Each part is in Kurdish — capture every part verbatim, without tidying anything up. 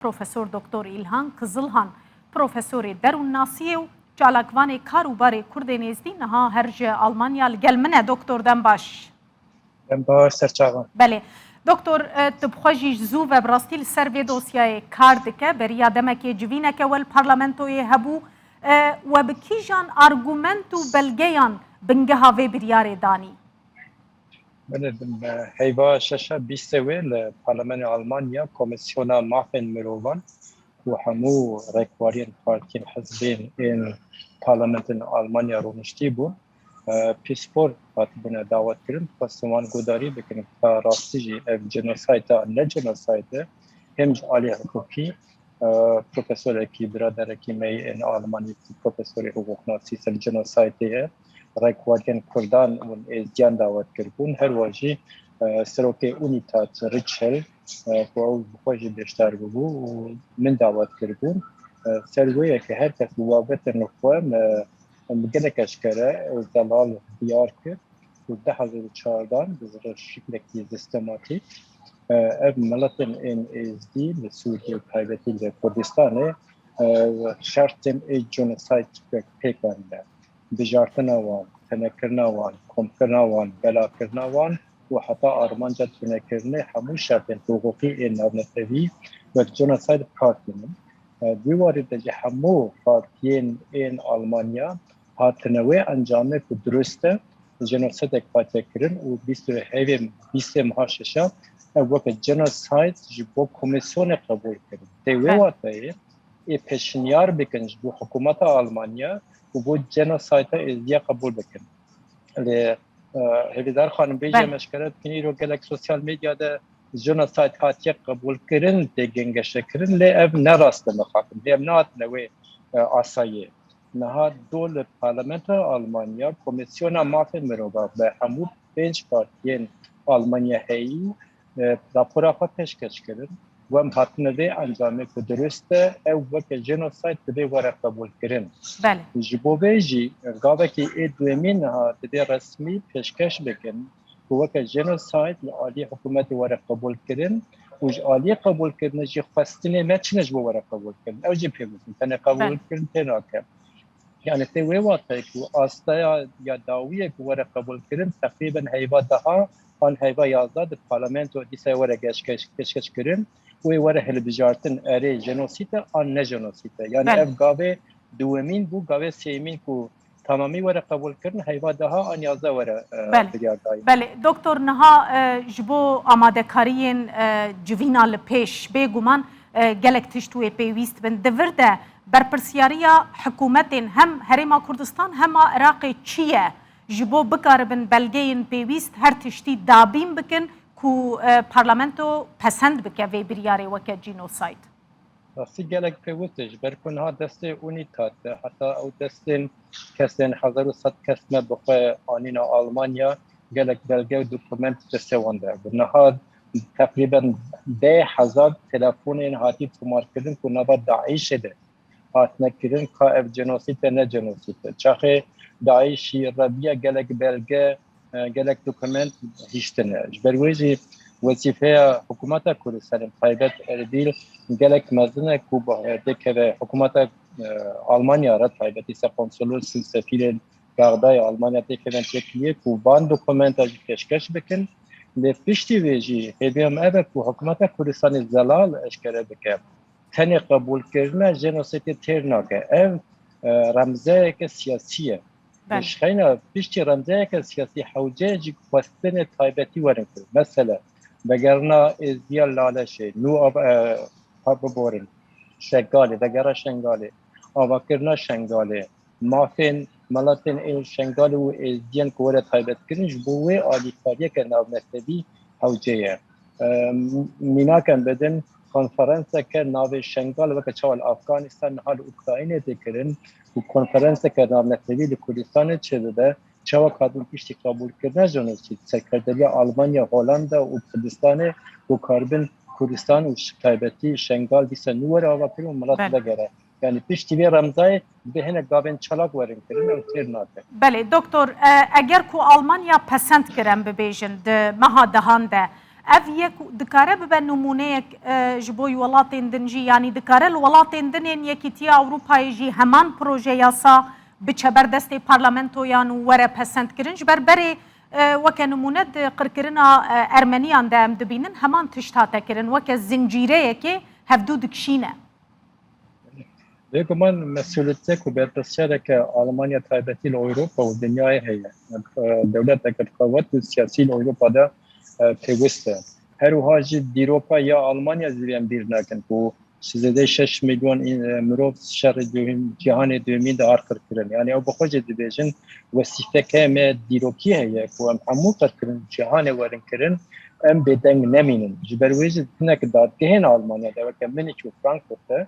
Profesor Doktor Îlhan Kizilhan, profesorê derûnnasiyê û çalakvanê kar û barê Kurdên Êzdî niha her ji Almanya li gel min e. Doktor, dem baş. Em baş ser çavan. Belê. Doktor, e, tu bi xwe jî ji zû ve bi rastî li ser vê dosyayê kar dike. Beriya demekê civîneke we li parlamentoyê hebû. E, we bi kîjan argument û belgeyan bingeha vê biryarê danî? Belê, bi heyva şeşa bîstê wê li Parlamentoya Almanya Komîsyona Mafên Mirovan û hemû rêkwariyên partiyên hizbên ên parlamentên Almanya rûniştî bûn. E, pispor hatibûne dawetkirin, dixwestin wan guhdarî bikin ka rastî jî ev jenosayt e, ne jenosayt e, hem ji alî hiqûqî, e, profesorekî, biraderekî me yê ên Almanî, profesorê hiqûqnasî ser jenosaytê ye, rêkwariyên Kurdan û Êzdiyan dawet kiribûn. Her wiha jî, e, serokê Unitat Richel, e, ku ew bi xwe jî beşdar bûbû û min dawet kiribûn. E, ser wê yekê her kes bi babetên xwe me, em gelek eşkere û zelal diyar kir û du hezar û çardeh bi şiklekî sistematîk, e, ev miletên ên Êzdî li Sûriyê û taybetî li Kurdistanê, e, şertên ê jenosayt pêk anîne. Bijartina wan, tenekirina wan, komkirina wan, belakirina wan û heta armanca tunekirinê hemû şertên hiqûqî ên navnetewî wek jenosayt pêk tînin. E, di wî warî de jî hemû partiyên ên Almanya hatine wê encamê ku dirust e, jenosidek hatiye kirin û bîst û hevê bîstê meha şeşa ev weke jenosayt ji bo komîsyonê qebûl kirin. Tê wê Be- wateyê ê pêşinyar bikin ji bo hikûmeta Almanya û bo jenosayta Êzdiya qebûl bikin. Lê, e, Hêvîdar xanim, bêjî Belê. em eşkere dikin, îro gelek sosyal medya de jenosayt hatiye qebûlkirin, tê gengeşekirin, lê ev ne rast e mixabin. Lê em nehatine wê, e, asayê. Niha do li Parlamentoya Almanya Komîsyona Mafê Mirova bi hemû pênc partiyên Almanya heyî, e, rapora xwe pêşkeş kirin. Û em hatine vê encamê ku dirust e, ew weke jenosayt divê were qebûlkirin. Belê. Ji bo vê jî gavekî ê duyemîn niha divê resmî pêşkeş bikin ku weke jenosayt li alî hikûmetê were qebûlkirin û ji alî qebûlkirinê jî xwestinê me çi ne ji bo were qebûlkirin. Ew jî pê bûtin, tenê Belê. qebûlkirin tê nake. Yani tê wê wateyê ku astaya ya dawiyê ku were qebûlkirin teqrîben heyva daha an heyva yazdeh di parlamento dîsa were geşkeş-, pêşkeş kirin û ê were hilbijartin erê jenosît e an ne jenosît e. Yani Belê. ev gavê duyemîn bû, gavê sêyemîn ku tamamî were qebûlkirin, heyva daha an yazdeh were, e, Belê. biryar dayîn. Belê. Doktor, niha, e, ji bo amadekariyên, e, civîna li pêş, bêguman, e, gelek tişt wê pêwîst bin. Di vir de berpirsiyariya hikûmetên hem Herêma Kurdistan hem a Iraqê çi ye? Ji bo bikaribin belgeyên pêwîst her tiştî dabîn bikin ku, e, parlamento pesend bike vê biryarê weke jenosayt. Rastî gelek pêwîst e, ji ber ku niha destê Unitat de, heta ew destên kesên hezar û sed kes me bi xwe anîne Almanya, gelek belge û dokument destê wan de bû. Niha teqrîben deh hezar telefonên hatî tomarkirin ku nava DAIŞê de hatine kirin, ka ev jenosît e, ne jenosît e. Çaxê DAIŞî reviya gelek belge, e, gelek dokument hiştine. Ji ber wê jî wezîfeya hikûmeta Kurdistanê, taybet Erbîl, gelek mezin e ku bi, e, dikeve hikûmeta, e, Almanya re, taybetî ser konsolos û sefîrên Bexdayê Almanya têkevin têkiliyê ku van dokumenta jî pêşkeş bikin. Lê piştî wê jî hêviya me ev e ku hikûmeta Kurdistanê zelal eşkere bike. Tenê qebûlkirina jenosîdê têr nake. Ev, e, remzeyeke siyasî ye. Belê. Ji xeyna piştî remzeyeke siyasî hewce jî xwestinê taybetî werin kirin. Mesele, vegerina Êzdiya Laleşê, nû av-, e, ha biborin, Şengalê, vegera Şengalê, avakirina Şengalê, mafên miletên ên Şengalê û Êzdiyan ku were taybetkirin, ji bo wê alîkariyeke navnetewî hewce ye. Em, mînakem bidin, konferanseke navê Şengal weke çawa li Afganîstan niha li Ukraynê tê kirin û konferanseke navnetewî li Kurdistanê çêbibe, çawa katibûn piştî qebûlkirina jenosîd, serkerdeliya Almanya, Holanda û Kurdistanê ku karibin Kurdistan û ş-, taybetî Şengal dîsa nû were avakirin û milet Belê. vegere. Yani piştî vê remzayê bi hinek gavên çalak werin kirin, ew têr nake. Belê, doktor, e, eger ku Almanya pesend kir, em bibêjin, di meha dehan de, Ev yek dikare bibe nimûneyek, e, ji bo welatên din jî, yanî dikare li welatên din ên Yekîtiya Ewropayê jî heman proje yasa biçe ber destê parlamentoyan û were pesendkirin. Ji ber berê, e, weke nimûne di qirkirina, e, Ermeniyan de em dibînin, heman tişt hate kirin, weke zincîreyekê hevdû dikişîne. Bêguman mesûliyeteke û berpirsiyareke Almanya taybetî li Ewropa û dinyayê heye. Dewleteke bi qewet û siyasî li Ewropa de, e, pêwist e. Her wiha jî dîroka ya Almanya zî em bîr nakin ku ji zêdeyî şeş milyon în-, e, mirov şerê duhîm, cîhanê duhîmîn de hat qirkirin. Yanî ew bi xwe jî dibêjin wesîfeke me dîrokî heye ku em hemû qirkirin cîhanê werin kirin, em bêdeng nemînin. Ji ber wê jî hinek dadgehên Almanya de weke Munich û Frankfurt de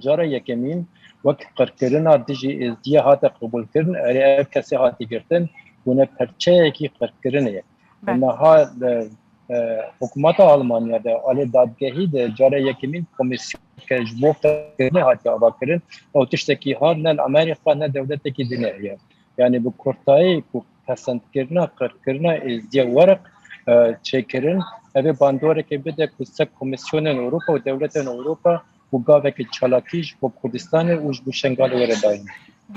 cara yekemîn wek qirkirina dijî êzdiyê hate qebûlkirin, erê ev kesê hate girtin, bûne perçeyekî qirkirinê ye. Belê. Niha li, e, hikûmeta Almanya de, alê dadgehî de cara yekemîn komîsyoneke ji bo qirkirinê hatiye avakirin. Ew tiştekî ha ne li Amerîka ne dewletekî dinê heye. Yanî bi kurtayî ku pesendkirina qirkirina êzdiya wereq, e, çêkirin, ev ê bandoreke bide ku ser komîsyonên Ewropa û dewletên Ewropa ku gaveke çalakî ji bo Kurdistanê û ji bo Şengalê were dayîn.